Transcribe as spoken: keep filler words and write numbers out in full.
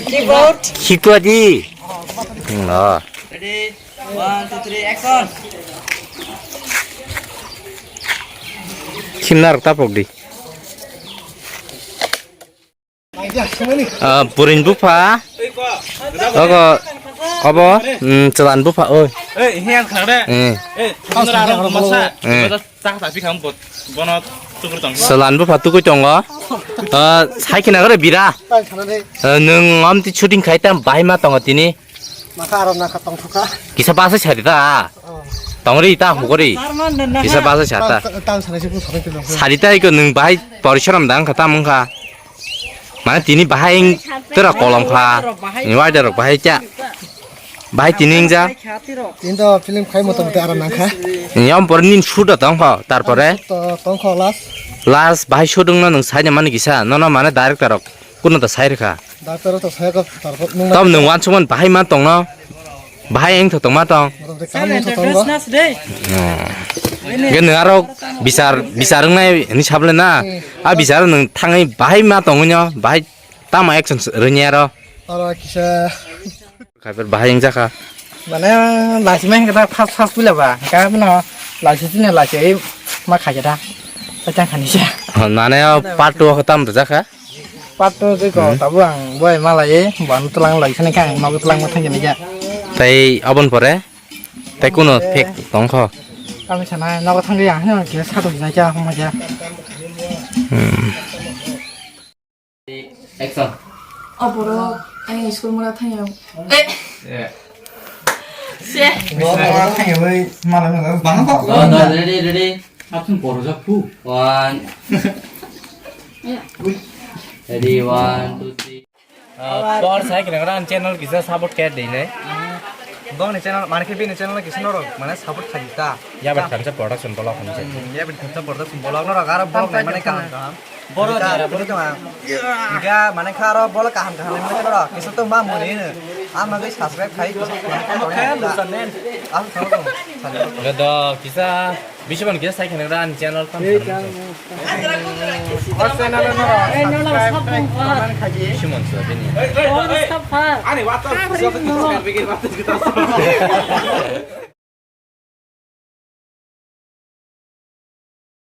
Keyboard. Keyboard di. Hmm, oh. Ready? One, two, three, action. Khimna rok tapok di. Ah, buring bupha. Ogo, obo, hmm, chwlan bupha, oi. Eh, hiyan khade. Eh. Eh, khumra aro masa. Eh. Bada tak tapi kham bot. Bono tukur tong. Chwlan bupha tukui tongo. Ah, sai khina gore bira. Ah, nwng amti shooting khai tam bahai ma tongo tini. Maka aro na ka tong thuka. Kisa basa sari ta. Oh. Tongri ta hukori. Kisa basa sata. Tam, tam sana si pun sana tu. Sari ta iko nwng bahai porisoram dang kha tam wngkha. Mane tini bahai tora kolom kha. Ni wai darok bahai cha. Bahai tini wngja. Tini to film khai moto moto aram nangkha. Ni om por nin shoot tong kho tarpore. To tong kho last. Last bahai shoot wngno nwng sai mani kisa. Nono mane director rok kuno ta sai rwkha. Doctor to sai ko tarpor nung. Tam nwng wansukmani bahai ma tongno. Bahai wng tong ma tong. Moto moto kaham wng tong. Hwnkhe nwng aro bichar, bichar wngnai hwnwi saple na. A bichar nwng thangwi bahai ma tongwino, bahai tamo action rwni aro. Aro kisa. Kaiper bahai wng jakha. Mane lachi mai hwnkhe ta fast fast pila ba. Hwnkhe abono lachi chini lachi ma khaikhe ta. Pachang khani se. Mane part two o tam rwjakha. Part two tei ko tabuk ang bai malai, bo ano twlang lai khani khe ang nogo twlang ma thangkhe nai khe. Tei aboni pore tei kuno phek tong kho. Kami sanai nogo thangkhe ang hino khe satok nai khe homa khe. Hmm. Action. O borok ang school mora thangya. Eh. Se. Mora thangya bai malai malai. Bang kok. Ready, ready. Hapsung poro jak phu. One. Ready, one, two, three. Uh, por sai kena kena channel kisa support khe dei nai. Bongni channel, mane khe bini channel kisa norok, mane support khai ta. Ya bar khamsa production block hwn se. Hmm, ya bar khamsa production block norok aro block nai mane kaham kaham. Boro jara boro tong. Enggak, mane kha aro block kaham kaham mane norok. Kisa to ma muni ne. Am nang subscribe khai. Kisa to ma muni. Am to. Gado kisa. Bisi ban kisa sai khna ran channel tam. O channel no subscribe khai comment khai. Simon so bini. Ani wata.